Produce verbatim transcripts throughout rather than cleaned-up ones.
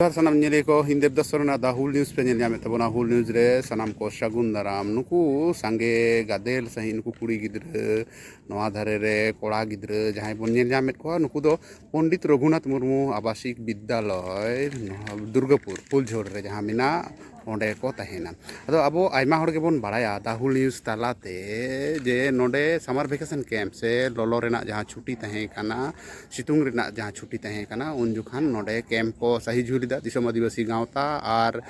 ᱡᱚᱦᱟᱨ ᱥᱟᱱᱟᱢ ᱧᱮᱞᱤᱭᱟᱹ ᱠᱚ, ᱤᱧ ᱫᱮᱵᱽᱫᱟᱥ ᱥᱚᱨᱮᱱ ᱟᱨ ᱫᱟ ᱦᱩᱞ ᱱᱤᱭᱩᱡᱽ ᱯᱮ ᱧᱮᱞ ᱧᱟᱢᱮᱫ ᱛᱟᱵᱚᱱᱟ᱾ ᱦᱩᱞ ᱱᱤᱭᱩᱡᱽ ᱨᱮ ᱥᱟᱱᱟᱢ ᱠᱚ ᱥᱟᱹᱜᱩᱱ ᱫᱟᱨᱟᱢ᱾ ᱱᱩᱠᱩ ᱥᱟᱸᱜᱮ ᱜᱟᱫᱮᱞ ᱥᱟᱺᱦᱤᱡ ᱱᱩᱠᱩ ᱠᱩᱲᱤ ᱜᱤᱫᱽᱨᱟᱹ, ᱱᱚᱣᱟ ᱫᱷᱟᱨᱮ ᱨᱮ ᱠᱚᱲᱟ ᱜᱤᱫᱽᱨᱟᱹ ᱡᱟᱦᱟᱸᱭ ᱵᱚᱱ ᱧᱮᱞ ᱧᱟᱢᱮᱫ ᱠᱚᱣᱟ, ᱱᱩᱠᱩ ᱫᱚ ᱯᱚᱱᱰᱤᱛ ᱨᱚᱜᱷᱩᱱᱟᱛᱷ ᱢᱩᱨᱢᱩ ᱟᱵᱟᱥᱤᱠ ᱵᱤᱫᱽᱫᱟᱞᱚᱭ, ᱱᱚᱣᱟ ᱫᱩᱨᱜᱟᱹᱯᱩᱨ ᱯᱷᱩᱞᱡᱷᱳᱨ ᱨᱮ ᱡᱟᱦᱟᱸ ᱢᱮᱱᱟᱜ, ᱚᱸᱰᱮ ᱠᱚ ᱛᱟᱦᱮᱱᱟ᱾ ᱟᱫᱚ ᱟᱵᱚ ᱟᱭᱢᱟ ᱦᱚᱲ ᱜᱮᱵᱚᱱ ᱵᱟᱲᱟᱭᱟ ᱫᱟ ᱦᱩᱞ ᱱᱤᱭᱩᱡᱽ ᱛᱟᱞᱟᱛᱮ, ᱡᱮ ᱱᱚᱰᱮ ᱥᱟᱢᱟᱨ ᱵᱷᱮᱠᱮᱥᱚᱱ ᱠᱮᱢᱯ ᱥᱮ ᱞᱚᱞᱚ ᱨᱮᱱᱟᱜ ᱡᱟᱦᱟᱸ ᱪᱷᱩᱴᱤ ᱛᱟᱦᱮᱸ ᱠᱟᱱᱟ, ᱥᱤᱛᱩᱝ ᱨᱮᱱᱟᱜ ᱡᱟᱦᱟᱸ ᱪᱷᱩᱴᱤ ᱛᱟᱦᱮᱸ ᱠᱟᱱᱟ, ᱩᱱ ᱡᱚᱠᱷᱟᱱ ᱱᱚᱰᱮ ᱠᱮᱢᱯ ᱠᱚ ᱥᱟᱹᱦᱤ ᱡᱩᱦᱤ ᱞᱮᱫᱟ ᱫᱤᱥᱚᱢ ᱟᱹᱫᱤᱵᱟᱹᱥᱤ ᱜᱟᱶᱛᱟ ᱟᱨ,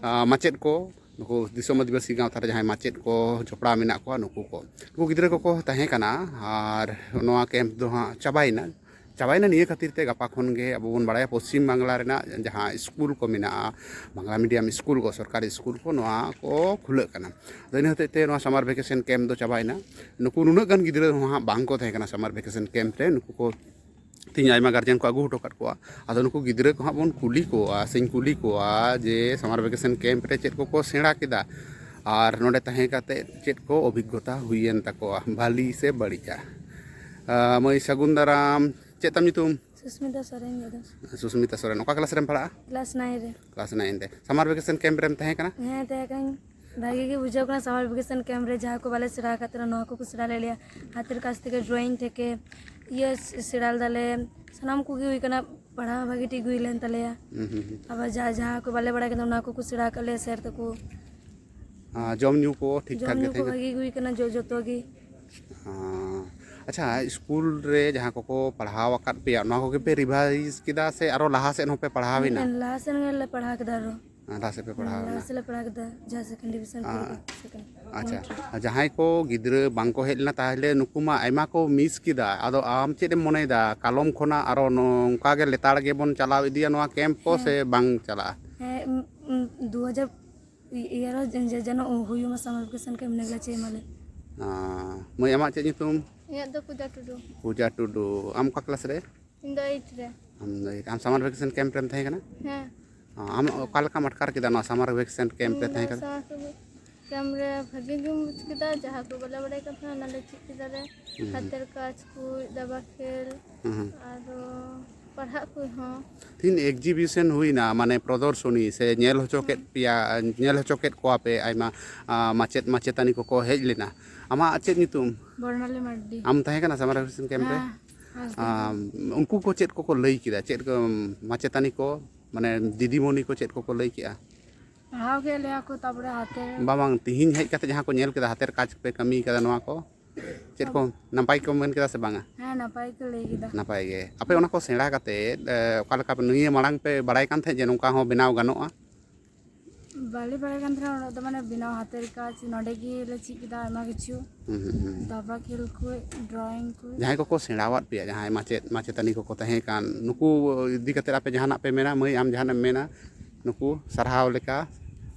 ᱟᱸ, ᱢᱟᱪᱮᱫ ᱠᱚ, ᱱᱩᱠᱩ ᱫᱤᱥᱚᱢ ᱟᱹᱫᱤᱵᱟᱹᱥᱤ ᱜᱟᱶᱛᱟ ᱨᱮ ᱡᱟᱦᱟᱸᱭ ᱢᱟᱪᱮᱫ ᱠᱚ ᱡᱚᱯᱲᱟᱣ ᱢᱮᱱᱟᱜ ᱠᱚᱣᱟ, ᱱᱩᱠᱩ ᱠᱚ, ᱱᱩᱠᱩ ᱜᱤᱫᱽᱨᱟᱹ ᱠᱚᱠᱚ ᱛᱟᱦᱮᱸ ᱠᱟᱱᱟ᱾ ᱟᱨ ᱱᱚᱣᱟ ᱠᱮᱢᱯ ᱫᱚ ᱦᱟᱸᱜ ᱪᱟᱵᱟᱭᱮᱱᱟ᱾ ᱪᱟᱵᱟᱭᱮᱱᱟ ᱱᱤᱭᱟᱹ ᱠᱷᱟᱹᱛᱤᱨ ᱛᱮ, ᱜᱟᱯᱟ ᱠᱷᱚᱱ ᱜᱮ ᱟᱵᱚ ᱵᱚᱱ ᱵᱟᱲᱟᱭᱟ ᱯᱚᱥᱪᱤᱢ ᱵᱟᱝᱞᱟ ᱨᱮᱱᱟᱜ ᱡᱟᱦᱟᱸ ᱥᱠᱩᱞ ᱠᱚ ᱢᱮᱱᱟᱜᱼᱟ, ᱵᱟᱝᱞᱟ ᱢᱤᱰᱤᱭᱟᱢ ᱥᱠᱩᱞ ᱠᱚ, ᱥᱚᱨᱠᱟᱨᱤ ᱥᱠᱩᱞ ᱠᱚ, ᱱᱚᱣᱟ ᱠᱚ ᱠᱷᱩᱞᱟᱹᱜ ᱠᱟᱱᱟ᱾ ᱟᱫᱚ ᱤᱱᱟᱹ ᱦᱚᱛᱮᱡ ᱛᱮ ᱱᱚᱣᱟ ᱥᱟᱢᱟᱨ ᱵᱷᱮᱠᱮᱥᱚᱱ ᱠᱮᱢᱯ ᱫᱚ ᱪᱟᱵᱟᱭᱮᱱᱟ᱾ ᱱᱩᱠᱩ ᱱᱩᱱᱟᱹᱜ ᱜᱟᱱ ᱜᱤᱫᱽᱨᱟᱹ ᱦᱚᱸ ᱦᱟᱸᱜ ᱵᱟᱝ ᱠᱚ ᱛᱟᱦᱮᱸ ᱠᱟᱱᱟ ᱥᱟᱢᱟᱨ ᱵᱷᱮᱠᱮᱥᱚᱱ ᱠᱮᱢᱯ ᱨᱮ᱾ ᱱᱩᱠᱩ ᱠᱚ ᱛᱮᱦᱮᱧ ᱟᱭᱢᱟ ᱜᱟᱨᱡᱮᱱ ᱠᱚ ᱟᱹᱜᱩ ᱦᱚᱴᱚ ᱠᱟᱫ ᱠᱚᱣᱟ᱾ ᱟᱫᱚ ᱱᱩᱠᱩ ᱜᱤᱫᱽᱨᱟᱹ ᱠᱚ ᱦᱟᱸᱜ ᱵᱚᱱ ᱠᱩᱞᱤ ᱠᱚᱣᱟ, ᱥᱮᱧ ᱠᱩᱞᱤ ᱠᱚᱣᱟ ᱡᱮ ᱥᱟᱢᱟᱨ ᱵᱷᱮᱠᱮᱥᱚᱱ ᱠᱮᱢᱯ ᱨᱮ ᱪᱮᱫ ᱠᱚᱠᱚ ᱥᱮᱬᱟ ᱠᱮᱫᱟ ᱟᱨ ᱱᱚᱰᱮ ᱛᱟᱦᱮᱸ ᱠᱟᱛᱮ ᱪᱮᱫ ᱠᱚ ᱚᱵᱷᱤᱜᱽᱜᱚᱛᱟ ᱦᱩᱭᱮᱱ ᱛᱟᱠᱚᱣᱟ, ᱵᱷᱟᱹᱞᱤ ᱥᱮ ᱵᱟᱹᱲᱤᱡᱼᱟ᱾ ᱟᱸ, ᱢᱟᱹᱭ ᱥᱟᱹᱜᱩᱱ ᱫᱟᱨᱟᱢ, ᱪᱮᱫ ᱛᱟᱢ ᱧᱩᱛᱩᱢ? ᱥᱩᱥᱢᱤᱛᱟ ᱥᱚᱨᱮᱱ ᱡᱟᱫᱚᱵ᱾ ᱥᱩᱥᱢᱤᱛᱟ ᱥᱚᱨᱮᱱ, ᱚᱠᱟ ᱠᱞᱟᱥ ᱨᱮᱢ ᱯᱟᱲᱦᱟᱜᱼᱟ? ᱠᱞᱟᱥ ᱱᱟᱭᱤᱱ ᱨᱮ᱾ ᱠᱞᱟᱥ ᱱᱟᱭᱤᱱ ᱨᱮ᱾ ᱥᱟᱢᱟᱨ ᱵᱷᱮᱠᱮᱥᱚᱱ ᱠᱮᱢᱯ ᱨᱮᱢ ᱛᱟᱦᱮᱸ ᱠᱟᱱᱟ? ᱦᱮᱸ, ᱛᱟᱦᱮᱸ ᱠᱟᱱᱟᱹᱧ᱾ ᱵᱷᱟᱜᱮ ᱜᱮ ᱵᱩᱡᱷᱟᱹᱣ ᱠᱟᱱᱟ ᱥᱟᱢᱟᱨ ᱵᱷᱮᱠᱮᱥᱚᱱ ᱠᱮᱢᱯ ᱨᱮ ᱡᱟᱦᱟᱸ ᱠᱚ ᱵᱟᱞᱮ ᱥᱮᱬᱟ ᱟᱠᱟᱫ ᱛᱟᱦᱮᱱᱟ, ᱱᱚᱣᱟ ᱠᱚᱠᱚ ᱥᱮᱬᱟ ᱞᱮᱫ ᱞᱮᱭᱟ᱾ ᱦᱟᱛᱮᱨ ᱠᱟᱡᱽ ᱛᱷᱮᱠᱮ ᱰᱨᱚᱭᱤᱝ ᱛᱷᱮᱠᱮ ᱤᱭᱟᱹ ᱥᱮ-, ᱥᱮᱬᱟ ᱞᱮᱫᱟᱞᱮ᱾ ᱥᱟᱱᱟᱢ ᱠᱚᱜᱮ ᱦᱩᱭ ᱠᱟᱱᱟ, ᱯᱟᱲᱦᱟᱣ ᱦᱚᱸ ᱵᱷᱟᱜᱮ ᱴᱷᱤᱠ ᱦᱩᱭ ᱞᱮᱱ ᱛᱟᱞᱮᱭᱟ᱾ ᱦᱩᱸ, ᱦᱩᱸ, ᱦᱩᱸ᱾ ᱟᱵᱟᱨ ᱡᱟ-, ᱡᱟᱦᱟᱸ ᱠᱚ ᱵᱟᱞᱮ ᱵᱟᱲᱟᱭ ᱠᱟᱱᱟ, ᱚᱱᱟ ᱠᱚᱠᱚ ᱥᱮᱬᱟ ᱟᱠᱟᱫ ᱞᱮᱭᱟ ᱥᱮᱨ ᱛᱟᱠᱚ᱾ ᱟᱸ, ᱡᱚᱢ ᱧᱩ ᱠᱚ ᱴᱷᱤᱠ ᱡᱚᱢ ᱴᱷᱟᱠ ᱜᱮ ᱧᱩ ᱠᱚ ᱛᱟᱦᱮᱸ ᱠᱟᱱᱟ? ᱵᱷᱟᱜᱮ ᱜᱮ ᱦᱩᱭ ᱠᱟᱱᱟ, ᱡᱚ-, ᱡᱚᱛᱚ ᱜᱮ᱾ ᱟᱸ, ᱟᱪᱪᱷᱟ, ᱥᱠᱩᱞ ᱨᱮ ᱡᱟᱦᱟᱸ ᱠᱚᱠᱚ ᱯᱟᱲᱦᱟᱣ ᱟᱠᱟᱫ ᱯᱮᱭᱟ, ᱱᱚᱣᱟ ᱠᱚᱜᱮ ᱯᱮ ᱨᱤᱵᱷᱟᱭᱤᱡᱽ ᱠᱮᱫᱟ ᱥᱮ ᱟᱨᱚ ᱞᱟᱦᱟ ᱥᱮᱫ ᱦᱚᱸᱯᱮ ᱯᱟᱲᱦᱟᱣ ᱮᱱᱟ? ᱦᱮᱸ, ᱞᱟᱦᱟ ᱥᱮᱱ ᱜᱮᱞᱮ ᱯᱟᱲᱦᱟᱣ ᱠᱮᱫᱟ ᱟᱨᱚ᱾ ᱟᱸ, ᱞᱟᱦᱟ ᱥᱮᱫ ᱯᱮ ᱯᱟᱲᱦᱟᱣ ᱞᱟᱦᱟ ᱮᱱᱟ? ᱥᱮᱫ ᱞᱮ ᱯᱟᱲᱦᱟᱣ ᱠᱮᱫᱟ, ᱡᱟᱦᱟᱸ ᱥᱮᱠᱮᱱᱰ ᱰᱤᱵᱷᱤᱥᱚᱱ ᱠᱚᱨᱮ ᱟᱸ, ᱫᱚ, ᱥᱮᱠᱮᱱᱰ᱾ ᱟᱪᱪᱷᱟ, ᱢᱚᱱᱮ ᱦᱚᱪᱚ᱾ ᱡᱟᱦᱟᱸᱭ ᱠᱚ ᱜᱤᱫᱽᱨᱟᱹ ᱵᱟᱝ ᱠᱚ ᱦᱮᱡ ᱞᱮᱱᱟ, ᱛᱟᱦᱚᱞᱮ ᱱᱩᱠᱩ ᱢᱟ ᱟᱭᱢᱟ ᱠᱚ ᱢᱤᱥ ᱠᱮᱫᱟ᱾ ᱟᱫᱚ ᱟᱢ ᱪᱮᱫ ᱮᱢ ᱢᱚᱱᱮᱭᱮᱫᱟ, ᱠᱟᱞᱚᱢ ᱠᱷᱚᱱᱟᱜ ᱟᱨᱚ ᱱᱚᱝᱠᱟ ᱜᱮ ᱞᱮᱛᱟᱲ ᱜᱮᱵᱚᱱ ᱪᱟᱞᱟᱣ ᱤᱫᱤᱭᱟ ᱱᱚᱣᱟ ᱠᱮᱢᱯ ᱠᱚ, ᱦᱮᱸ᱾ ᱥᱮ ᱵᱟᱝ ᱪᱟᱞᱟᱜᱼᱟ? ᱦᱮᱸ, ᱩᱢ, ᱩᱢ, ᱫᱩ ᱦᱟᱡᱟᱨ ᱤᱭᱟᱹ ᱨᱮ ᱡᱮ-, ᱡᱮ-, ᱡᱮᱱᱚ ᱦᱩᱭᱩᱜ ᱢᱟ ᱥᱟᱢᱟᱨ ᱵᱷᱮᱠᱮᱥᱚᱱ ᱠᱮᱢᱯ, ᱤᱱᱟᱹ ᱜᱮᱞᱮ ᱪᱟᱹᱭ ᱢᱟᱞᱮ᱾ ᱟᱸ, ᱢᱟᱹᱭ, ᱟᱢᱟᱜ ᱪᱮᱫ ᱧᱩᱛᱩᱢ? ᱤᱧᱟᱹᱜ ᱫᱚ ᱯᱩᱡᱟ ᱴᱩᱰᱩ᱾ ᱯᱩᱡᱟ ᱴᱩᱰᱩ᱾ ᱟᱢ ᱚᱠᱟ ᱠᱞᱟᱥ ᱨᱮ? ᱤᱧ ᱫᱚ ᱮᱭᱤᱴ ᱨᱮ᱾ ᱟᱢ ᱫᱚ ᱮᱭᱤᱴ᱾ ᱟᱢ ᱥᱟᱢᱟᱨ ᱵᱷᱮᱠᱮᱥᱚᱱ ᱠᱮᱢᱯ ᱨᱮᱢ ᱛᱟᱦᱮᱸ ᱠᱟᱱᱟ? ᱦᱮᱸ᱾ ᱟᱸ, ᱟᱢ ᱚᱠᱟ ᱞᱮᱠᱟᱢ ᱟᱴᱠᱟᱨ ᱠᱮᱫᱟ ᱱᱚᱣᱟ ᱥᱟᱢᱟᱨ ᱵᱷᱮᱠᱮᱥᱚᱱ ᱠᱮᱢᱯ ᱨᱮ ᱤᱧ ᱫᱚ ᱛᱟᱦᱮᱸ ᱠᱟᱛᱮ? ᱥᱟᱢᱟᱨ ᱠᱮᱢᱯ ᱨᱮ ᱵᱷᱟᱹᱜᱤ ᱜᱤᱧ ᱵᱩᱡᱽ ᱠᱮᱫᱟ, ᱡᱟᱦᱟᱸ ᱠᱚ ᱵᱟᱞᱮ ᱵᱟᱲᱟᱭ ᱠᱟᱱ ᱛᱟᱦᱮᱱᱟ, ᱚᱱᱟ ᱞᱮ ᱪᱮᱫ ᱠᱮᱫᱟ ᱞᱮ᱾ ᱦᱩᱸ, ᱦᱩᱸ᱾ ᱦᱟᱛᱮᱨ ᱠᱟᱡᱽ ᱠᱚ, ᱫᱟᱵᱟ ᱠᱷᱮᱞ, ᱦᱩᱸ, ᱦᱩᱸ᱾ ᱟᱨᱚ ᱯᱟᱲᱦᱟᱜ ᱠᱚ ᱦᱚᱸ᱾ ᱛᱤᱦᱤᱧ ᱮᱠᱡᱤᱵᱤᱥᱚᱱ ᱦᱩᱭᱱᱟ, ᱢᱟᱱᱮ ᱯᱨᱚᱫᱚᱨᱥᱚᱱᱤ ᱥᱮ ᱧᱮᱞ ᱦᱚᱪᱚ ᱠᱮᱫ ᱯᱮᱭᱟ, ᱧᱮᱞ ᱦᱚᱪᱚ ᱠᱮᱫ ᱠᱚᱣᱟ ᱯᱮ ᱟᱭᱢᱟ, ᱟ, ᱢᱟᱪᱮᱫ ᱢᱟᱪᱮᱛᱟᱹᱱᱤ ᱠᱚᱠᱚ ᱦᱮᱡ ᱞᱮᱱᱟ᱾ ᱟᱢᱟᱜ ᱪᱮᱫ ᱧᱩᱛᱩᱢ? ᱵᱚᱨᱱᱟᱞᱤ ᱢᱟᱨᱰᱤ᱾ ᱟᱢ ᱛᱟᱦᱮᱸ ᱠᱟᱱᱟ ᱥᱟᱢᱟᱨ ᱵᱷᱮᱠᱮᱥᱚᱱ ᱠᱮᱢᱯ ᱨᱮ? ᱦᱮᱸ, ᱦᱮᱸ, ᱟᱢ, ᱩᱱᱠᱩ ᱠᱚ ᱪᱮᱫ ᱠᱚᱠᱚ ᱞᱟᱹᱭ ᱠᱮᱫᱟ? ᱪᱮᱫ ᱠᱚ ᱢᱟᱪᱮᱛᱟᱹᱱᱤ ᱠᱚ, ᱢᱟᱱᱮ ᱫᱤᱫᱤᱢᱩᱱᱤ ᱠᱚ ᱪᱮᱫ ᱠᱚᱠᱚ ᱞᱟᱹᱭ ᱠᱮᱫᱟ? ᱯᱟᱲᱦᱟᱣ ᱠᱮᱫ ᱞᱮᱭᱟ ᱠᱚ, ᱛᱟᱯᱚᱨᱮ ᱦᱟᱛᱮ ᱵᱟᱝ, ᱵᱟᱝ, ᱛᱤᱦᱤᱧ ᱦᱮᱡ ᱠᱟᱛᱮ ᱡᱟᱦᱟᱸ ᱠᱚ ᱧᱮᱞ ᱠᱮᱫᱟ, ᱦᱟᱛᱮᱨ ᱠᱟᱡᱽ ᱯᱮ ᱠᱟᱹᱢᱤ ᱠᱟᱫᱟ, ᱱᱚᱣᱟ ᱠᱚ ᱪᱮᱫ ᱠᱚ ᱱᱟᱯᱟᱭ ᱠᱚ ᱢᱮᱱ ᱠᱮᱫᱟ ᱥᱮ ᱵᱟᱝᱟ? ᱦᱮᱸ, ᱱᱟᱯᱟᱭ ᱠᱚ ᱞᱟᱹᱭ ᱠᱮᱫᱟ᱾ ᱱᱟᱯᱟᱭ ᱜᱮ᱾ ᱟᱯᱮ ᱚᱱᱟ ᱠᱚ ᱥᱮᱬᱟ ᱠᱟᱛᱮ, ᱮ, ᱚᱠᱟ ᱞᱮᱠᱟ ᱯᱮ, ᱱᱤᱭᱟᱹ ᱢᱟᱲᱟᱝ ᱯᱮ ᱵᱟᱲᱟᱭ ᱠᱟᱱ ᱛᱟᱦᱮᱸᱫ ᱡᱮ ᱱᱚᱝᱠᱟ ᱦᱚᱸ ᱵᱮᱱᱟᱣ ᱜᱟᱱᱚᱜᱼᱟ? ᱵᱟᱞᱮ ᱵᱟᱲᱟᱭ ᱠᱟᱱ ᱛᱟᱦᱮᱱᱟ ᱩᱱᱟᱹᱜ ᱫᱚ, ᱢᱟᱱᱮ ᱵᱮᱱᱟᱣ ᱦᱟᱛᱮᱨ ᱠᱟᱡᱽ ᱱᱚᱸᱰᱮ ᱜᱮᱞᱮ ᱪᱮᱫ ᱠᱮᱫᱟ ᱟᱭᱢᱟ ᱠᱤᱪᱷᱩ᱾ ᱦᱩᱸ, ᱦᱩᱸ, ᱦᱩᱸ᱾ ᱫᱟᱵᱟ ᱠᱷᱮᱞ ᱠᱚ, ᱰᱨᱚᱭᱤᱝ ᱠᱚ᱾ ᱡᱟᱦᱟᱸᱭ ᱠᱚᱠᱚ ᱥᱮᱬᱟᱣᱟᱫ ᱯᱮᱭᱟ, ᱡᱟᱦᱟᱸᱭ ᱢᱟᱪᱮᱫ ᱢᱟᱪᱮᱛᱟᱹᱱᱤ ᱠᱚᱠᱚ ᱛᱟᱦᱮᱸ ᱠᱟᱱ, ᱱᱩᱠᱩ ᱤᱫᱤ ᱠᱟᱛᱮ ᱟᱯᱮ ᱡᱟᱦᱟᱱᱟᱜ ᱯᱮ ᱢᱮᱱᱟ? ᱢᱟᱹᱭ, ᱟᱢ ᱡᱟᱦᱟᱱᱟᱜ ᱮᱢ ᱢᱮᱱᱟ ᱱᱩᱠᱩ ᱥᱟᱨᱦᱟᱣ ᱞᱮᱠᱟ,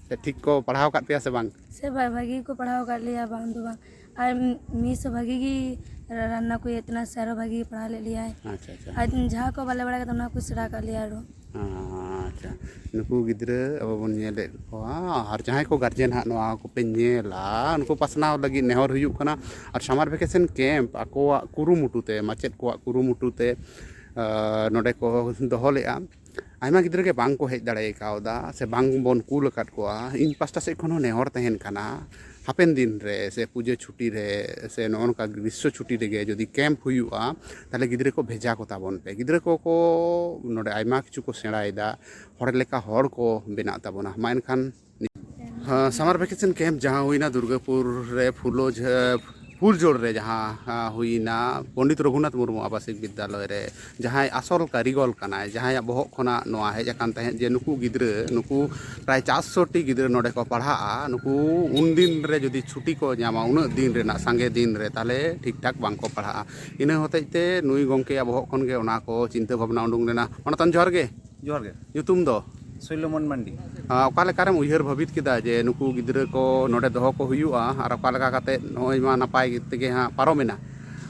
ᱥᱮ ᱴᱷᱤᱠ ᱠᱚ ᱯᱟᱲᱦᱟᱣ ᱟᱠᱟᱫ ᱯᱮᱭᱟ ᱥᱮ ᱵᱟᱝ? ᱥᱮ ᱵᱷᱟ-, ᱵᱷᱟᱜᱤ ᱜᱮᱠᱚ ᱯᱟᱲᱦᱟᱣ ᱟᱠᱟᱫ ᱞᱮᱭᱟ, ᱵᱟᱝ ᱫᱚ ᱵᱟᱝ᱾ ᱟᱨ ᱢᱤᱥ ᱦᱚᱸ ᱵᱷᱟᱜᱤ ᱜᱮ ᱨᱟ-, ᱨᱟᱱᱱᱟ ᱠᱚ ᱤᱭᱟᱹ ᱛᱟᱦᱮᱱᱟ, ᱥᱮᱨ ᱦᱚᱸ ᱵᱷᱟᱜᱤ ᱜᱮ ᱯᱟᱲᱦᱟᱣ ᱞᱮᱫ ᱞᱮᱭᱟᱭ᱾ ᱟᱪᱪᱷᱟ, ᱟᱪᱪᱷᱟ᱾ ᱟᱨ ᱡᱟᱦᱟᱸ ᱠᱚ ᱵᱟᱞᱮ ᱵᱟᱲᱟᱭ ᱠᱟᱫᱟ, ᱚᱱᱟ ᱠᱚ ᱥᱮᱬᱟ ᱟᱠᱟᱫ ᱞᱮᱭᱟ ᱟᱨᱚ᱾ ᱟᱪᱪᱷᱟ, ᱱᱩᱠᱩ ᱜᱤᱫᱽᱨᱟᱹ ᱟᱵᱚ ᱵᱚᱱ ᱧᱮᱞᱮᱫ ᱠᱚᱣᱟ, ᱟᱨ ᱡᱟᱦᱟᱸᱭ ᱠᱚ ᱜᱟᱨᱡᱮᱱ ᱦᱟᱸᱜ ᱱᱚᱣᱟ ᱠᱚᱯᱮ ᱧᱮᱞᱟ, ᱱᱩᱠᱩ ᱯᱟᱥᱱᱟᱣ ᱞᱟᱹᱜᱤᱫ ᱱᱮᱦᱚᱨ ᱦᱩᱭᱩᱜ ᱠᱟᱱᱟ᱾ ᱟᱨ ᱥᱟᱢᱟᱨ ᱵᱷᱮᱠᱮᱥᱚᱱ ᱠᱮᱢᱯ ᱟᱠᱚᱣᱟᱜ ᱠᱩᱨᱩᱢᱩᱴᱩ ᱛᱮ, ᱢᱟᱪᱮᱫ ᱠᱚᱣᱟᱜ ᱠᱩᱨᱩᱢᱩᱴᱩ ᱛᱮ, ᱟᱸ, ᱱᱚᱰᱮ ᱠᱚ ᱫᱚᱦᱚ ᱞᱮᱫᱼᱟ᱾ ᱟᱭᱢᱟ ᱜᱤᱫᱽᱨᱟᱹ ᱜᱮ ᱵᱟᱝ ᱠᱚ ᱦᱮᱡ ᱫᱟᱲᱮ ᱠᱟᱣᱫᱟ ᱥᱮ ᱵᱟᱝ ᱵᱚᱱ ᱠᱩᱞ ᱟᱠᱟᱫ ᱠᱚᱣᱟ᱾ ᱤᱧ ᱯᱟᱥᱴᱟ ᱥᱮᱫ ᱠᱷᱚᱱ ᱦᱚᱸ ᱱᱮᱦᱚᱨ ᱛᱟᱦᱮᱱ ᱠᱟᱱᱟ, ᱦᱟᱯᱮᱱ ᱫᱤᱱ ᱨᱮ ᱥᱮ ᱯᱩᱡᱟᱹ ᱪᱷᱩᱴᱤ ᱨᱮ ᱥᱮ ᱱᱚᱜᱼᱚ ᱱᱚᱝᱠᱟ ᱜᱨᱤᱥᱥᱚ ᱪᱷᱩᱴᱤ ᱨᱮᱜᱮ ᱡᱩᱫᱤ ᱠᱮᱢᱯ ᱦᱩᱭᱩᱜᱼᱟ, ᱛᱟᱦᱚᱞᱮ ᱜᱤᱫᱽᱨᱟᱹ ᱠᱚ ᱵᱷᱮᱡᱟ ᱠᱚ ᱛᱟᱵᱚᱱ ᱯᱮ᱾ ᱜᱤᱫᱽᱨᱟᱹ ᱠᱚᱠᱚ ᱱᱚᱰᱮ ᱟᱭᱢᱟ ᱠᱤᱪᱷᱩ ᱠᱚ ᱥᱮᱬᱟᱭᱮᱫᱟ, ᱦᱚᱲ ᱞᱮᱠᱟ ᱦᱚᱲ ᱠᱚ ᱵᱮᱱᱟᱜ ᱛᱟᱵᱚᱱᱟ᱾ ᱢᱟ ᱮᱱᱠᱷᱟᱱ ᱦᱮᱸ, ᱥᱟᱢᱟᱨ ᱵᱷᱮᱠᱮᱥᱚᱱ ᱠᱮᱢᱯ ᱡᱟᱦᱟᱸ ᱦᱩᱭᱱᱟ ᱫᱩᱨᱜᱟᱯᱩᱨ ᱨᱮ ᱯᱷᱩᱞᱳ ᱡᱷᱟᱹ-, ᱯᱷᱩᱞᱡᱳᱲ ᱨᱮ ᱡᱟᱦᱟᱸ, ᱦᱮᱸ, ᱦᱩᱭᱱᱟ ᱯᱚᱱᱰᱤᱛ ᱨᱚᱜᱷᱩᱱᱟᱛᱷ ᱢᱩᱨᱢᱩ ᱟᱵᱟᱥᱤᱠ ᱵᱤᱫᱽᱫᱟᱞᱚᱭ ᱨᱮ, ᱡᱟᱦᱟᱸᱭ ᱟᱥᱚᱞ ᱠᱟᱹᱨᱤᱜᱚᱞ ᱠᱟᱱᱟᱭ, ᱡᱟᱦᱟᱸᱭᱟᱜ ᱵᱚᱦᱚᱜ ᱠᱷᱚᱱᱟᱜ ᱱᱚᱣᱟ ᱦᱮᱡ ᱟᱠᱟᱱ ᱛᱟᱦᱮᱸᱫ ᱡᱮ ᱱᱩᱠᱩ ᱜᱤᱫᱽᱨᱟᱹ, ᱱᱩᱠᱩ ᱯᱨᱟᱭ ᱪᱟᱨᱥᱚ ᱴᱤ ᱜᱤᱫᱽᱨᱟᱹ ᱱᱚᱰᱮ ᱠᱚ ᱯᱟᱲᱦᱟᱜᱼᱟ, ᱱᱩᱠᱩ ᱩᱱᱫᱤᱱ ᱨᱮ ᱡᱩᱫᱤ ᱪᱷᱩᱴᱤ ᱠᱚ ᱧᱟᱢᱟ, ᱩᱱᱟᱹᱜ ᱫᱤᱱ ᱨᱮᱱᱟᱜ ᱥᱟᱸᱜᱮ ᱫᱤᱱ ᱨᱮ, ᱛᱟᱦᱚᱞᱮ ᱴᱷᱤᱠ ᱴᱷᱟᱠ ᱵᱟᱝ ᱠᱚ ᱯᱟᱲᱦᱟᱜᱼᱟ᱾ ᱤᱱᱟᱹ ᱦᱚᱛᱮᱡ ᱛᱮ ᱱᱩᱭ ᱜᱚᱢᱠᱮᱭᱟᱜ ᱵᱚᱦᱚᱜ ᱠᱷᱚᱱ ᱜᱮ ᱚᱱᱟ ᱠᱚ ᱪᱤᱱᱛᱟᱹ ᱵᱷᱟᱵᱽᱱᱟ ᱩᱰᱩᱝ ᱞᱮᱱᱟ᱾ ᱢᱟᱱᱚᱛᱟᱱ, ᱡᱚᱦᱟᱨ ᱜᱮ᱾ ᱡᱚᱦᱟᱨ ᱜᱮ᱾ ᱧᱩᱛᱩᱢ ᱫᱚ? ᱥᱚᱭᱞᱚᱢᱚᱱ ᱢᱟᱱᱰᱤ᱾ ᱟᱸ, ᱚᱠᱟ ᱞᱮᱠᱟᱨᱮᱢ ᱩᱭᱦᱟᱹᱨ ᱵᱷᱟᱹᱵᱤᱛ ᱠᱮᱫᱟ ᱡᱮ ᱱᱩᱠᱩ ᱜᱤᱫᱽᱨᱟᱹ ᱠᱚ ᱱᱚᱰᱮ ᱫᱚᱦᱚ ᱠᱚ ᱦᱩᱭᱩᱜᱼᱟ, ᱟᱨ ᱚᱠᱟ ᱞᱮᱠᱟ ᱠᱟᱛᱮ ᱱᱚᱜᱼᱚᱭ ᱢᱟ ᱱᱟᱯᱟᱭ ᱛᱮᱜᱮ ᱦᱟᱸᱜ ᱯᱟᱨᱚᱢᱮᱱᱟ?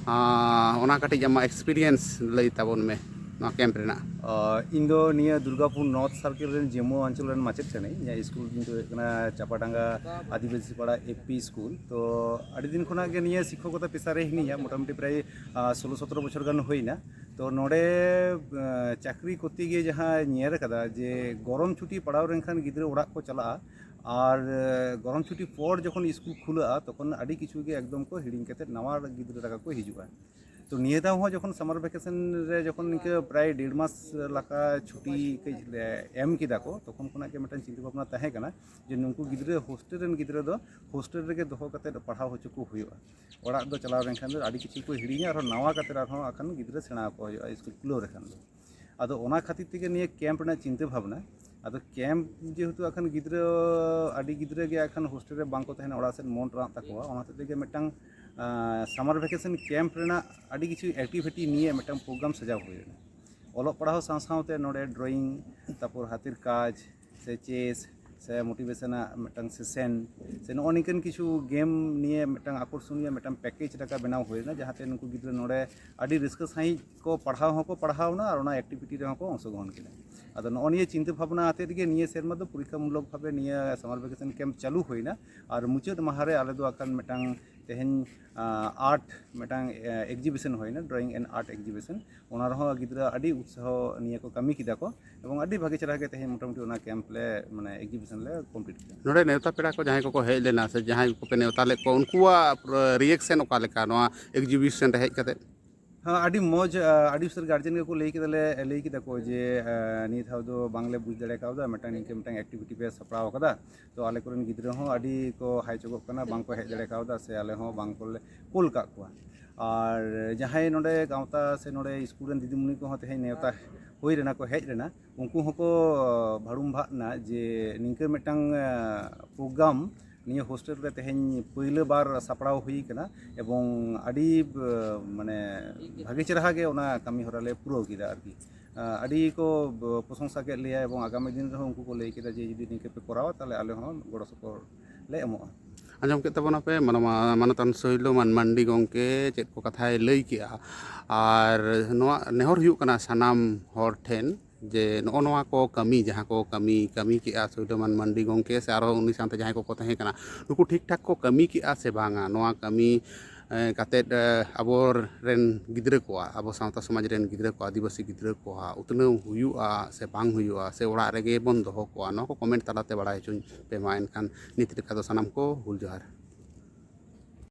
ᱟᱸ, ᱚᱱᱟ ᱠᱟᱹᱴᱤᱡ ᱟᱢᱟᱜ experience ᱞᱟᱹᱭ ᱛᱟᱵᱚᱱ ᱢᱮ ᱱᱚᱣᱟ ᱠᱮᱢᱯ ᱨᱮᱱᱟᱜ᱾ ᱟᱸ, ᱤᱧ ᱫᱚ ᱱᱤᱭᱟᱹ ᱫᱩᱨᱜᱟᱯᱩᱨ ᱱᱚᱨᱛᱷ ᱥᱟᱨᱠᱮᱞ ᱨᱮᱱ ᱡᱮᱢᱳ ᱚᱧᱪᱚᱞ ᱨᱮᱱ ᱢᱟᱪᱮᱫ ᱠᱟᱹᱱᱟᱹᱧ᱾ ᱤᱧᱟᱹᱜ ᱥᱠᱩᱞ ᱧᱩᱛᱩᱢ ᱫᱚ ᱦᱩᱭᱩᱜ ᱠᱟᱱᱟ ᱪᱟᱯᱟᱰᱟᱸᱜᱟ ᱟᱹᱫᱤᱵᱟᱹᱥᱤ ᱯᱟᱲᱟ ᱮᱯ ᱯᱤ ᱥᱠᱩᱞ᱾ ᱛᱚ, ᱟᱹᱰᱤ ᱫᱤᱱ ᱠᱷᱚᱱᱟᱜ ᱜᱮ ᱱᱤᱭᱟᱹ ᱥᱤᱠᱠᱷᱚᱠᱚᱛᱟ ᱯᱮᱥᱟ ᱨᱮ ᱦᱤᱱᱟᱹᱧᱟ, ᱢᱚᱴᱟᱢᱩᱴᱤ ᱯᱨᱟᱭ, ᱟᱸ, ᱥᱳᱞᱳ ᱥᱚᱛᱨᱚ ᱵᱚᱪᱷᱚᱨ ᱜᱟᱱ ᱦᱩᱭᱱᱟ᱾ ᱛᱚ ᱱᱚᱰᱮ ᱪᱟᱹᱠᱨᱤ ᱠᱚᱨᱛᱮ ᱜᱮ ᱡᱟᱦᱟᱸ ᱧᱮᱞ ᱟᱠᱟᱫᱟ ᱡᱮ ᱜᱚᱨᱚᱢ ᱪᱷᱩᱴᱤ ᱯᱟᱲᱟᱣ ᱞᱮᱱᱠᱷᱟᱱ ᱜᱤᱫᱽᱨᱟᱹ ᱚᱲᱟᱜ ᱠᱚ ᱪᱟᱞᱟᱜᱼᱟ, ᱟᱨ ᱜᱚᱨᱚᱢ ᱪᱷᱩᱴᱤ ᱯᱚᱨ ᱡᱚᱠᱷᱚᱱ ᱥᱠᱩᱞ ᱠᱷᱩᱞᱟᱹᱜᱼᱟ ᱛᱚᱠᱷᱚᱱ ᱟᱹᱰᱤ ᱠᱤᱪᱷᱩ ᱜᱮ ᱮᱠᱫᱚᱢ ᱠᱚ ᱦᱤᱲᱤᱧ ᱠᱟᱛᱮ ᱱᱟᱣᱟ ᱜᱤᱫᱽᱨᱟᱹ ᱞᱮᱠᱟ ᱠᱚ ᱦᱤᱡᱩᱜᱼᱟ᱾ ᱛᱚ ᱱᱤᱭᱟᱹ ᱫᱷᱟᱣ ᱦᱚᱸ ᱡᱚᱠᱷᱚᱱ ᱥᱟᱢᱟᱨ ᱵᱷᱮᱠᱮᱥᱚᱱ ᱨᱮ ᱡᱚᱠᱷᱚᱱ ᱱᱤᱝᱠᱟᱹ ᱯᱨᱟᱭ ᱰᱮᱲ ᱢᱟᱥ ᱞᱮᱠᱟ ᱪᱷᱩᱴᱤ ᱠᱟᱹᱡ ᱞᱮ ᱮᱢ ᱠᱮᱫᱟ ᱠᱚ, ᱛᱚᱠᱷᱚᱱ ᱠᱷᱚᱱᱟᱜ ᱜᱮ ᱢᱤᱫᱴᱟᱝ ᱪᱤᱱᱛᱟᱹ ᱵᱷᱟᱵᱽᱱᱟ ᱛᱟᱦᱮᱸ ᱠᱟᱱᱟ ᱡᱮ ᱱᱩᱠᱩ ᱜᱤᱫᱽᱨᱟᱹ ᱦᱳᱥᱴᱮᱞ ᱨᱮᱱ ᱜᱤᱫᱽᱨᱟᱹ ᱫᱚ ᱦᱳᱥᱴᱮᱞ ᱨᱮᱜᱮ ᱫᱚᱦᱚ ᱠᱟᱛᱮ ᱯᱟᱲᱦᱟᱣ ᱦᱚᱪᱚ ᱠᱚ ᱦᱩᱭᱩᱜᱼᱟ᱾ ᱚᱲᱟᱜ ᱫᱚ ᱪᱟᱞᱟᱣ ᱞᱮᱱᱠᱷᱟᱱ ᱫᱚ ᱟᱹᱰᱤ ᱠᱤᱪᱷᱩ ᱠᱚ ᱦᱤᱲᱤᱧᱟ, ᱟᱨᱦᱚᱸ ᱱᱟᱣᱟ ᱠᱟᱛᱮ ᱟᱨᱦᱚᱸ ᱟᱠᱷᱟᱱ ᱜᱤᱫᱽᱨᱟᱹ ᱥᱮᱬᱟ ᱟᱠᱚ ᱦᱩᱭᱩᱜᱼᱟ ᱥᱠᱩᱞ ᱠᱷᱩᱞᱟᱹᱣ ᱞᱮᱠᱷᱟᱱ ᱫᱚ᱾ ᱟᱫᱚ ᱚᱱᱟ ᱠᱷᱟᱹᱛᱤᱨ ᱛᱮᱜᱮ ᱱᱤᱭᱟᱹ ᱠᱮᱢᱯ ᱨᱮᱱᱟᱜ ᱪᱤᱱᱛᱟᱹ ᱵᱷᱟᱵᱽᱱᱟ᱾ ᱟᱫᱚ ᱠᱮᱢᱯ ᱡᱮᱦᱮᱛᱩ ᱟᱠᱷᱟᱱ ᱜᱤᱫᱽᱨᱟᱹ, ᱟᱹᱰᱤ ᱜᱤᱫᱽᱨᱟᱹ ᱜᱮ ᱟᱠᱷᱟᱱ ᱦᱳᱥᱴᱮᱞ ᱨᱮ ᱵᱟᱝ ᱠᱚ ᱛᱟᱦᱮᱱᱟ, ᱚᱲᱟᱜ ᱥᱮᱫ ᱢᱚᱱ ᱨᱟᱜ ᱛᱟᱠᱚᱣᱟ, ᱚᱱᱟ ᱦᱚᱛᱮᱡ ᱛᱮᱜᱮ ᱢᱤᱫᱴᱟᱝ ᱥᱟᱢᱟᱨ ᱵᱷᱮᱠᱮᱥᱚᱱ ᱠᱮᱢᱯ ᱨᱮᱱᱟᱜ ᱟᱹᱰᱤ ᱠᱤᱪᱷᱩ ᱮᱠᱴᱤᱵᱷᱤᱴᱤ ᱱᱤᱭᱮ ᱢᱤᱫᱴᱟᱝ ᱯᱨᱳᱜᱨᱟᱢ ᱥᱟᱡᱟᱣ ᱦᱩᱭ ᱞᱮᱱᱟ᱾ ᱚᱞᱚᱜ ᱯᱟᱲᱦᱟᱣ ᱥᱟᱶ ᱥᱟᱶᱛᱮ ᱱᱚᱰᱮ ᱰᱨᱚᱭᱤᱝ, ᱛᱟᱨᱯᱚᱨ ᱦᱟᱛᱮᱨ ᱠᱟᱡᱽ, ᱥᱮ ᱪᱮᱥ, ᱥᱮ ᱢᱳᱴᱤᱵᱷᱮᱥᱚᱱᱟᱜ ᱢᱤᱫᱴᱟᱝ ᱥᱮᱥᱮᱱ, ᱥᱮ ᱱᱚᱜᱼᱚ ᱱᱤᱝᱠᱟᱹᱱ ᱠᱤᱪᱷᱩ ᱜᱮᱢ ᱱᱤᱭᱮ ᱢᱤᱫᱴᱟᱝ ᱟᱠᱚᱨᱥᱚᱱᱤᱭᱚ ᱢᱤᱫᱴᱟᱝ ᱯᱮᱠᱮᱡᱽ ᱞᱮᱠᱟ ᱵᱮᱱᱟᱣ ᱦᱩᱭ ᱞᱮᱱᱟ, ᱡᱟᱦᱟᱸᱛᱮ ᱱᱩᱠᱩ ᱜᱤᱫᱽᱨᱟᱹ ᱱᱚᱰᱮ ᱟᱹᱰᱤ ᱨᱟᱹᱥᱠᱟᱹ ᱥᱟᱺᱦᱤᱡ ᱠᱚ ᱯᱟᱲᱦᱟᱣ ᱦᱚᱸᱠᱚ ᱯᱟᱲᱦᱟᱣᱱᱟ ᱟᱨ ᱚᱱᱟ ᱮᱠᱴᱤᱵᱷᱤᱴᱤ ᱨᱮᱦᱚᱸ ᱠᱚ ᱚᱝᱥᱚᱜᱨᱚᱦᱚᱱ ᱠᱮᱫᱟ᱾ ᱟᱫᱚ ᱱᱚᱜᱼᱚ ᱱᱤᱭᱟᱹ ᱪᱤᱱᱛᱟᱹ ᱵᱷᱟᱵᱽᱱᱟ ᱟᱛᱮᱫ ᱜᱮ ᱱᱤᱭᱟᱹ ᱥᱮᱨᱢᱟ ᱫᱚ ᱯᱚᱨᱤᱠᱠᱷᱟᱢᱩᱞᱚᱠ ᱵᱷᱟᱵᱮ ᱱᱤᱭᱟᱹ ᱥᱟᱢᱟᱨ ᱵᱷᱮᱠᱮᱥᱚᱱ ᱠᱮᱢᱯ ᱪᱟᱹᱞᱩ ᱦᱩᱭᱱᱟ᱾ ᱟᱨ ᱢᱩᱪᱟᱹᱫ ᱢᱟᱦᱟ ᱨᱮ ᱟᱞᱮ ᱫᱚ ᱟᱠᱷᱟᱱ ᱢᱤᱫᱴᱟᱝ ᱛᱮᱦᱮᱧ, ᱟᱸ, ᱟᱨᱴ ᱢᱤᱫᱴᱟᱝ, ᱮ, ᱮᱠᱡᱤᱵᱤᱥᱚᱱ ᱦᱩᱭᱱᱟ, ᱰᱨᱚᱭᱤᱝ ᱮᱱᱰ ᱟᱨᱴ ᱮᱠᱡᱤᱵᱤᱥᱚᱱ᱾ ᱚᱱᱟ ᱨᱮᱦᱚᱸ ᱜᱤᱫᱽᱨᱟᱹ ᱟᱹᱰᱤ ᱩᱛᱥᱟᱦᱚ ᱱᱤᱭᱟᱹ ᱠᱚ ᱠᱟᱹᱢᱤ ᱠᱮᱫᱟ ᱠᱚ, ᱮᱵᱚᱝ ᱟᱹᱰᱤ ᱵᱷᱟᱜᱮ ᱪᱮᱦᱨᱟ ᱜᱮ ᱛᱮᱦᱮᱧ ᱢᱚᱴᱟᱢᱩᱴᱤ ᱚᱱᱟ ᱠᱮᱢᱯ ᱞᱮ, ᱢᱟᱱᱮ, ᱮᱠᱡᱤᱵᱤᱥᱚᱱ ᱞᱮ ᱠᱚᱢᱯᱞᱤᱴ ᱠᱮᱫᱟ᱾ ᱱᱚᱰᱮ ᱱᱮᱣᱛᱟ ᱯᱮᱲᱟ ᱠᱚ ᱡᱟᱦᱟᱸᱭ ᱠᱚᱠᱚ ᱦᱮᱡ ᱞᱮᱱᱟ ᱥᱮ ᱡᱟᱦᱟᱸᱭ ᱠᱚᱯᱮ ᱱᱮᱣᱛᱟ ᱞᱮᱫ ᱠᱚᱣᱟ, ᱩᱱᱠᱩᱣᱟᱜ ᱨᱤᱭᱮᱠᱥᱚᱱ ᱚᱠᱟ ᱞᱮᱠᱟ ᱱᱚᱣᱟ ᱮᱠᱡᱤᱵᱤᱥᱚᱱ ᱨᱮ ᱦᱮᱡ ᱠᱟᱛᱮ? ᱦᱮᱸ, ᱟᱹᱰᱤ ᱢᱚᱡᱽ, ᱟ, ᱟᱹᱰᱤ ᱩᱥᱟᱹᱨ ᱜᱟᱨᱡᱮᱱ ᱜᱮᱠᱚ ᱞᱟᱹᱭ ᱠᱮᱫᱟ, ᱞᱮ, ᱞᱟᱹᱭ ᱠᱮᱫᱟ ᱠᱚ ᱡᱮ, ᱟ, ᱱᱤᱭᱟᱹ ᱫᱷᱟᱣ ᱫᱚ ᱵᱟᱝᱞᱮ ᱵᱩᱡᱽ ᱫᱟᱲᱮ ᱠᱟᱣᱫᱟ, ᱢᱤᱫᱴᱟᱝ ᱱᱤᱝᱠᱟᱹ ᱢᱤᱫᱴᱟᱝ ᱮᱠᱴᱤᱵᱷᱤᱴᱤ ᱯᱮ ᱥᱟᱯᱲᱟᱣ ᱠᱟᱫᱟ, ᱛᱚ ᱟᱞᱮ ᱠᱚᱨᱮᱱ ᱜᱤᱫᱽᱨᱟᱹ ᱦᱚᱸ ᱟᱹᱰᱤ ᱠᱚ ᱦᱟᱭ ᱪᱚᱜᱚᱜ ᱠᱟᱱᱟ, ᱵᱟᱝ ᱠᱚ ᱦᱮᱡ ᱫᱟᱲᱮ ᱠᱟᱣᱫᱟ ᱥᱮ ᱟᱞᱮ ᱦᱚᱸ ᱵᱟᱝ ᱠᱚᱞᱮ ᱠᱳᱞ ᱠᱟᱜ ᱠᱚᱣᱟ᱾ ᱟᱨ ᱡᱟᱦᱟᱸᱭ ᱱᱚᱰᱮ ᱜᱟᱶᱛᱟ ᱥᱮ ᱱᱚᱰᱮ ᱥᱠᱩᱞ ᱨᱮᱱ ᱫᱤᱫᱤᱢᱩᱱᱤ ᱠᱚᱦᱚᱸ ᱛᱮᱦᱮᱧ ᱱᱮᱣᱛᱟ ᱦᱩᱭ ᱞᱮᱱᱟ ᱠᱚ, ᱦᱮᱡ ᱞᱮᱱᱟ, ᱩᱱᱠᱩ ᱦᱚᱸᱠᱚ ᱵᱷᱟᱹᱲᱩᱢ ᱵᱷᱟᱜ ᱮᱱᱟ ᱡᱮ ᱱᱤᱝᱠᱟᱹ ᱢᱤᱫᱴᱟᱝ, ᱟ, ᱯᱨᱳᱜᱨᱟᱢ ᱱᱤᱭᱟᱹ ᱦᱳᱥᱴᱮᱞ ᱨᱮ ᱛᱮᱦᱮᱧ ᱯᱳᱭᱞᱳ ᱵᱟᱨ ᱥᱟᱯᱲᱟᱣ ᱦᱩᱭ ᱠᱟᱱᱟ, ᱮᱵᱚᱝ ᱟᱹᱰᱤ, ᱵ-, ᱢᱟᱱᱮ, ᱵᱷᱟᱜᱮ ᱪᱮᱨᱦᱟ ᱜᱮ ᱚᱱᱟ ᱠᱟᱹᱢᱤ ᱦᱚᱨᱟ ᱞᱮ ᱯᱩᱨᱟᱹᱣ ᱠᱮᱫᱟ ᱟᱨᱠᱤ᱾ ᱟ, ᱟᱹᱰᱤ ᱠᱚ ᱵ-, ᱯᱨᱚᱥᱚᱝᱥᱟ ᱠᱮᱫ ᱞᱮᱭᱟ, ᱮᱵᱚᱝ ᱟᱜᱟᱢᱤ ᱫᱤᱱ ᱨᱮᱦᱚᱸ ᱩᱱᱠᱩ ᱠᱚ ᱞᱟᱹᱭ ᱠᱮᱫᱟ ᱡᱮ ᱡᱩᱫᱤ ᱱᱤᱝᱠᱟᱹ ᱯᱮ ᱠᱚᱨᱟᱣᱟ ᱛᱟᱦᱚᱞᱮ ᱟᱞᱮ ᱦᱚᱸ ᱜᱚᱲᱚ ᱥᱚᱯᱚᱦᱚᱫ ᱞᱮ ᱮᱢᱚᱜᱼᱟ᱾ ᱟᱸᱡᱚᱢ ᱠᱮᱫ ᱛᱟᱵᱚᱱᱟᱯᱮ ᱢᱟᱱᱚ-, ᱢᱟᱱᱚᱛᱟᱱ ᱥᱳᱭᱞᱚ ᱢᱟᱱ ᱢᱟᱱᱰᱤ ᱜᱚᱢᱠᱮ ᱪᱮᱫ ᱠᱚ ᱠᱟᱛᱷᱟᱭ ᱞᱟᱹᱭ ᱠᱮᱜᱼᱟ᱾ ᱟᱨ ᱱᱚᱣᱟ ᱱᱮᱦᱚᱨ ᱦᱩᱭᱩᱜ ᱠᱟᱱᱟ ᱥᱟᱱᱟᱢ ᱦᱚᱲ ᱴᱷᱮᱱ ᱡᱮ ᱱᱚᱜᱼᱚ ᱱᱚᱣᱟ ᱠᱚ ᱠᱟᱹᱢᱤ, ᱡᱟᱦᱟᱸ ᱠᱚ ᱠᱟᱹᱢᱤ, ᱠᱟᱹᱢᱤ ᱠᱮᱜᱼᱟ ᱥᱳᱭᱞᱚ ᱢᱟᱱ ᱢᱟᱱᱰᱤ ᱜᱚᱢᱠᱮ ᱥᱮ ᱟᱨᱦᱚᱸ ᱩᱱᱤ ᱥᱟᱶᱛᱮ ᱡᱟᱦᱟᱸᱭ ᱠᱚᱠᱚ ᱛᱟᱦᱮᱸ ᱠᱟᱱᱟ, ᱱᱩᱠᱩ ᱴᱷᱤᱠ ᱴᱷᱟᱠ ᱠᱚ ᱠᱟᱹᱢᱤ ᱠᱮᱜᱼᱟ ᱥᱮ ᱵᱟᱝᱟ? ᱱᱚᱣᱟ ᱠᱟᱹᱢᱤ ᱮᱸ, ᱠᱟᱛᱮᱫ, ᱮᱸ, ᱟᱵᱚᱨᱮᱱ ᱜᱤᱫᱽᱨᱟᱹ ᱠᱚᱣᱟᱜ, ᱟᱵᱚ ᱥᱟᱶᱛᱟ ᱥᱚᱢᱟᱡᱽ ᱨᱮᱱ ᱜᱤᱫᱽᱨᱟᱹ ᱠᱚᱣᱟᱜ, ᱟᱹᱫᱤᱵᱟᱹᱥᱤ ᱜᱤᱫᱽᱨᱟᱹ ᱠᱚᱣᱟᱜ ᱩᱛᱱᱟᱹᱣ ᱦᱩᱭᱩᱜᱼᱟ ᱥᱮ ᱵᱟᱝ ᱦᱩᱭᱩᱜᱼᱟ, ᱥᱮ ᱚᱲᱟᱜ ᱨᱮᱜᱮ ᱵᱚᱱ ᱫᱚᱦᱚ ᱠᱚᱣᱟ, ᱱᱚᱣᱟ ᱠᱚ comment ᱛᱟᱞᱟᱛᱮ ᱵᱟᱲᱟᱭ ᱦᱚᱪᱚᱧ ᱯᱮ ᱢᱟ᱾ ᱮᱱᱠᱷᱟᱱ ᱱᱤᱛ ᱞᱮᱠᱟ ᱫᱚ ᱥᱟᱱᱟᱢ ᱠᱚ ᱦᱩᱞ ᱡᱚᱦᱟᱨ᱾